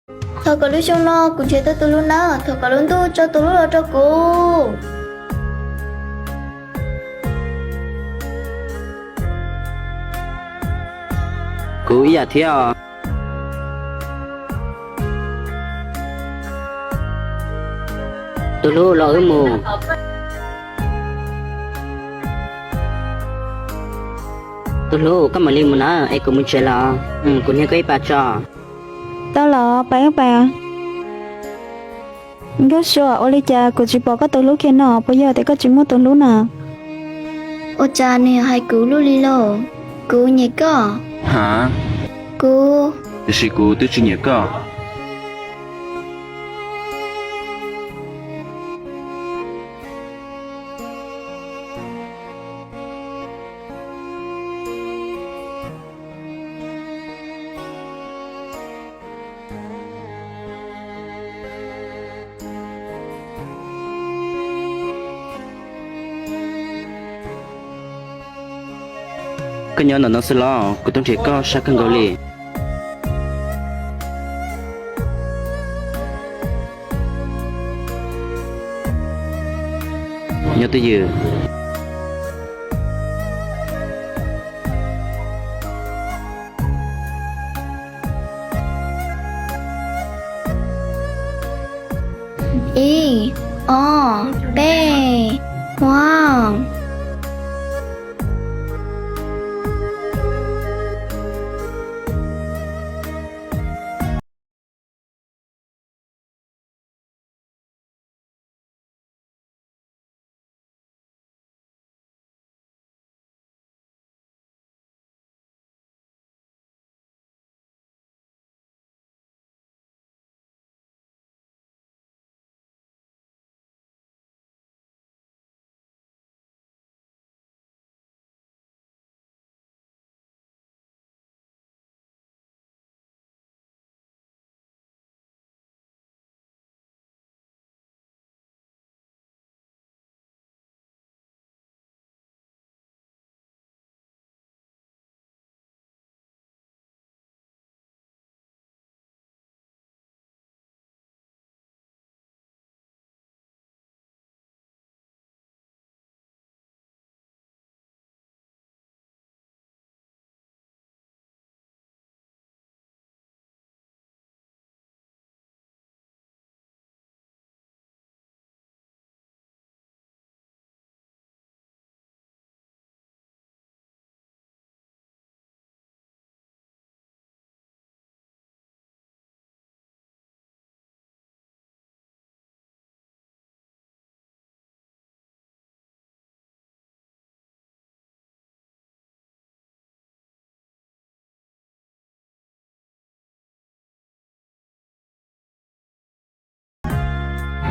Thov kom lub xyoo no kuv nrhiav tau tus hlub na, thov kom lub ntuj tso tus hlub los rau kuv. Kuv ib yam thiab os. Tus hlub los wb mus. Tus hlub, koj mam li mus na es kuv mus tsev lawm, kuv hnia koj ib pas tso. Tau los pais, pais. Nkauj Sua, ua li cas kuv tsis pom koj tus hlub kiag no, puas yog tias koj tsis muaj tus hlub na? Ua cas nws hais kuv luaj li lauj? Kuv nyiam koj. Ha? Kuv. Tiam sis kuv twb tsis nyiam koj. Koj nyob ntawm no xwb los? Kuv tuaj nrhiav koj sab kawg nkaus li. Nyob twj ywm. Ib, ob, peb, ua.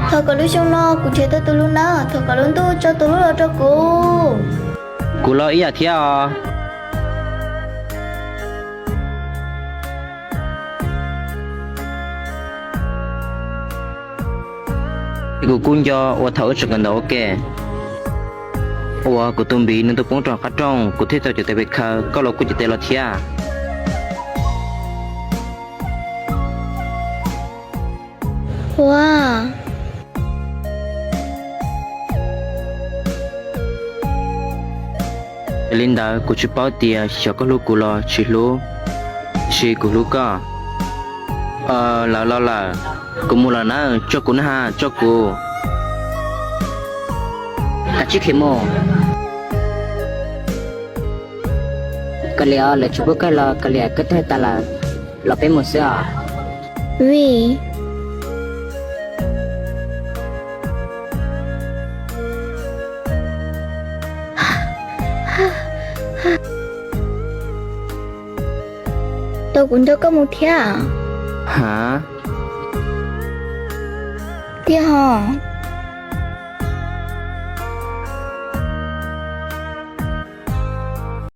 Thov kom lub xyoo no kuv nrhiav tau tus hlub na, thov kom lub ntuj tso tus hlub los rau kuv. Kuv los ib yam thiab os. Kuv kuj nco uas thaum wb tseem kawm ntawv ua ke, uas kuv tus npiv nws twb poob rau qab rooj, kuv thiaj tau cov tes pes khaws, koj los kuj cov tes los thiab. Ua Yog li ntawd kuv tsis paub tias xyov koj hlub kuv los tsis hlub, tiam sis kuv hlub koj. Lawv los lawm, kuv mus lawm na, tso kuv na ha, tso kuv. Kav tsij khiav mus. Kav liam, lawv tsis pub koj los, kav liam, koj twb hais tas lawm, los peb mus xwb os. Vim tau kuv nrog koj mus thiab. Ha? Tiag hos.